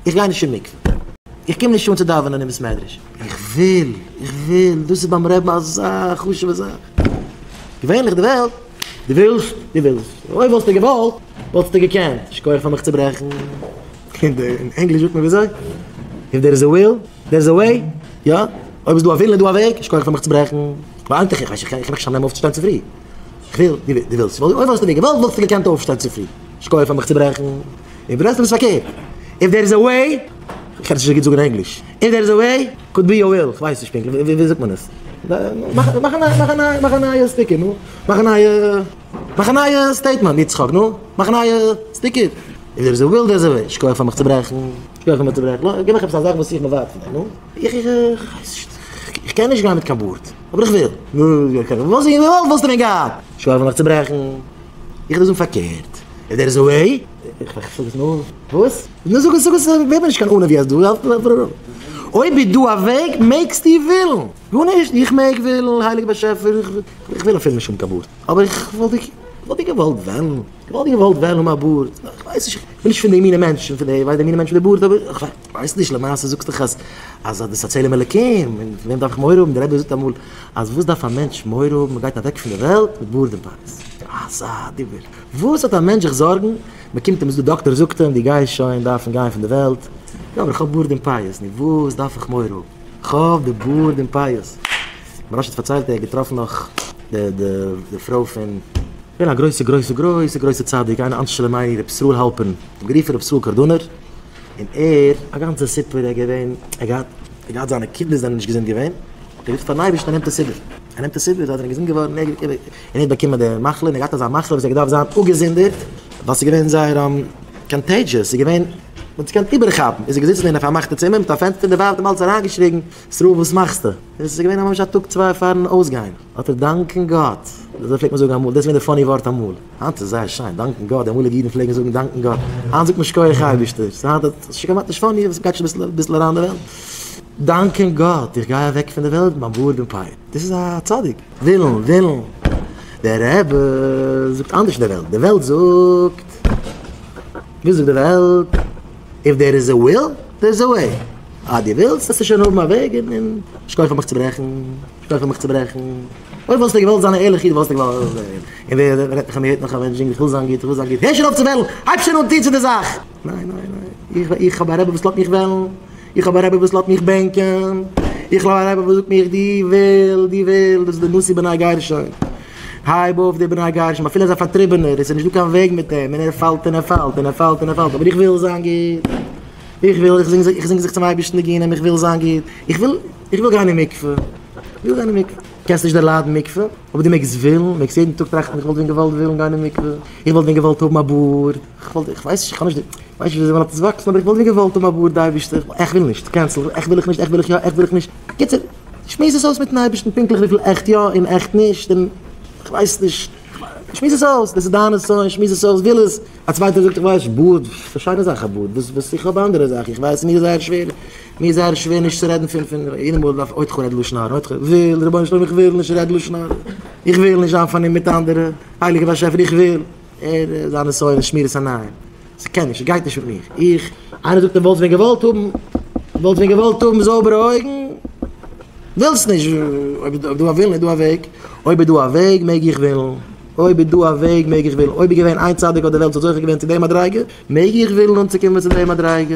איך גיי נישט אין מקווה. איך קום נישט אן צו דאווענען אין בית מדרש. איך וויל, איך וויל, דאס איז ביים רעבן אזא חשוב'ע זאך. געווענליך די וועלט, דו ווילסט, דו ווילסט. אויב וואלסטו געוואלט, וואלסטו געקענט. שכוח פאר מיך צוברעכן. אין ענגליש זאגט מען וויאזוי? If there is a will, there is a way. יא? אויב איז דא א ווילן איז דא א וועג. שכוח פאר מיך צוברעכן. ווייל איינגעטליך, איך ווייס, איך קען מיך נישט אננעמען אויפצושטיין צופרי. איך וויל, דו ווילסט. אויב וואלסטו ווען געוואלט וואלסטו געקענט אויפשטיין צופרי. שכוח פאר מיך צוברעכן. אין ברסלב איז פארקערט. If there is a way, איך קען עס נישט אזוי גוט זאגן אין ענגליש. If there is a way, could be a will. כ'ווייס נישט פונקטליך, ווי זאגט מען עס? מאך א מאך א נייע sticker, נו. מאך א נייע, מאך א נייע statement, יצחק, נו. מאך א נייע sticker. If there is a will, there is a way. שכוח פאר מיך צוברעכן. שכוח פאר מיך צוברעכן. גיב מיך עפעס א זאך וואס איך בין ווייט פון דעם, נו. איך איך ווייס נישט. איך קען נישט גיין מיט קיין בארד. אבער איך וויל. נו, וואס איך וואלט וואלסטו ווען געהאט? שכוח פאר מיך צוברעכן. איך וועל זאגן פארקערט. If there is a way. איך זאג עס נאר. וואס? נו זאג עס זאג עס ווער מיר נישט קיין עניו אז דו אויב איז דא א וועג מעגסטו ווילן. גארנישט איך מעג ווילן הייליגער באשעפער איך וויל אפילו נישט האבן קיין בארד אבער איך וואלט איך וואלט געוואלט וועלן איך וואלט געוואלט וועלן האבן א בארד איך ווייס נישט איך בין נישט פון די מינע מענטשן פון די ווייסט די מינע מענטשן מיט די בארד אבער איך ווייס נישט למעשה זאגסט דאך אז אז דאס איז א צלם אלוקים און פון וועם דארף איך מורא האבן דער רבי זאגט אמאל אז וואס דארף א מענטש מורא האבן מען גייט אוועק פון די וועלט מיט בארד און פאות אזא דיבור וואס האט א מענטש זיך זארגן מען קומט אים די דאקטער זאגט אים דו גייסט שוין דארפן גיין פון די וועלט, יא אבער איך האב בארד און פאות, נו וואס דארף איך מורא האבן, איך האב די בארד און פאות. מוהרא"ש האט פארציילט ער האט געטראפן נאך די די די פרוי פון. געווען א גרויסע גרויסע גרויסע גרויסע צדיק איינער אנשי שלומינו ר' ישראל האלפערן, האט אים גערופן ר' ישראל קארדונער, און ער, א גאנצע סיפור ער געווען ער געהאט ער געהאט זיינע קינדער זענען נישט געזונט געווען, האט ער געזאגט פארן אייבערשטן ער נעמט עס איבער, ער נעמט עס איבער זיי זענען געזונט געווארן ער און ער האט באקומען די מחלה, און ער האט געהאט אזא מחלה וואס ער האט געדארפט זיין אפגעזונדערט, ווייל ס'איז געווען זייער contagious, ס'איז געווען, מ'האט עס געקענט איבערכאפן, איז ער געזיצן אין א פארמאכטע צימער מיט א פענסטער און די ווייב האט אים אלץ אריינגעשריגן, ישראל וואס מאכסטו? און עס איז געווען ממש א טאג צוויי פארן אויסגיין, האט ער דאנקען גאט, אזוי פלעגט מען זאגן אמאל, דאס איז געווען די funny ווארט אמאל, היינט איז זייער שיין, דאנקען גאט, די אמאליגע אידן פלעגן זאגן דאנקען גאט, היינט זאגט מען שכוח אייבערשטער, ס'איז היינט שוין כמעט נישט funny, עס גייט שוין אביסל אריין אין די וועלט, דאנקען גאט, איך גיי אוועק פון די וועלט מיט מיין בארד און פאות, דאס איז א צדיק. ווילן, ווילן. דער רבי זאגט אנדערש אין די וועלט. די וועלט זאגט, ווי זאגט די וועלט? If there is a will, there is a way. אז דו ווילסט, וועסטו שוין האבן א וועג און און שכוח פאר מיך צוברעכן, שכוח פאר מיך צוברעכן. אויב וואלסטו געוואלט זיין א ערליכע איד וואלסטו געוואלט. און ווער רעדט נאך אז מ'הערט נאך א מענטש זינגט איך וויל זיין גוט, איך וויל זיין גוט. הער שוין אויף צו וועלן! הייב שוין אן טון צו די זאך! ניין, ניין, ניין. איך איך האב א רבי וואס לאזט מיך וועלן. איך האב א רבי וואס לאזט מיך בענקען, איך האב א רבי וואס זאגט מיך דו וויל, דו וויל, דאס איז די נשיא בני גרשון, הייב אויף די בני גרשון, אפילו ער איז א פארטריבענער, עס איז נישטא קיין וועג מיט אים, און ער פאלט און ער פאלט און ער פאלט און ער פאלט, אבער איך וויל זיין גוט, איך וויל, איך זינג איך זינג זיך צום אייבערשטן ניגונים, איך וויל זיין גוט, איך וויל, איך וויל גיין אין מקווה, איך וויל גיין אין מקווה, קענסט נישט דערליידן מקווה, אבער דו מעגסט ווילן, מעגסט יעדן טאג טראכטן איך וואלט ווען געוואלט ווילן גיין אין מקווה, איך וואלט ווען געוואלט האבן א בארד. כ'וואלט, איך ווייס נישט, איך האב נישט די, כ'ווייס נישט וויאזוי מ'לאזט עס וואקסן, אבער איך וואלט ווי געוואלט האבן א בארד אייבערשטער, עכט וויל נישט, cancel, עכט וויל איך נישט, עכט וויל איך יא, עכט וויל איך נישט, קיצור, שמועס עס אויס מיטן אייבערשטן פונקטליך וויפיל עכט יא און עכט נישט, און כ'ווייס נישט, שמועס עס אויס, דאס איז דיין נסיון, שמועס עס אויס, וויל עס, א צווייטער זאגט איך ווייס נישט, בארד, ס'איז א שיינע זאך א בארד, וואס וואס איך האב א אנדערע זאך, איך ווייס מיר איז זייער שווער, מיר איז זייער שווער נישט צו רעדן פון פון, יעדע מאל דארף אויך רעדן לשון הרע, אויך וויל, רבונו של עולם איך וויל נישט רעדן לשון הרע, איך וויל נישט זיין פארנומען מיט אנדערע, הייליגער באשעפער איך וויל. ער איז א נסיון אין שמירת עיניים. ס'קען נישט, ס'גייט נישט מיט מיך. איך, איינער זאגט אים וואלסט ווען געוואלט האבן, וואלסט ווען געוואלט האבן זויבערע אויגן, ווילסט נישט, אויב איז דא א ווילן איז דא א וועג, אויב איז דא א וועג מעג איך ווילן, אויב איז דא א וועג מעג איך ווילן, אויב איז געווען איין צדיק אויף די וועלט וואס האט זוכה געווען צו די מדריגה, מעג איך ווילן אנצוקומען צו די מדריגה.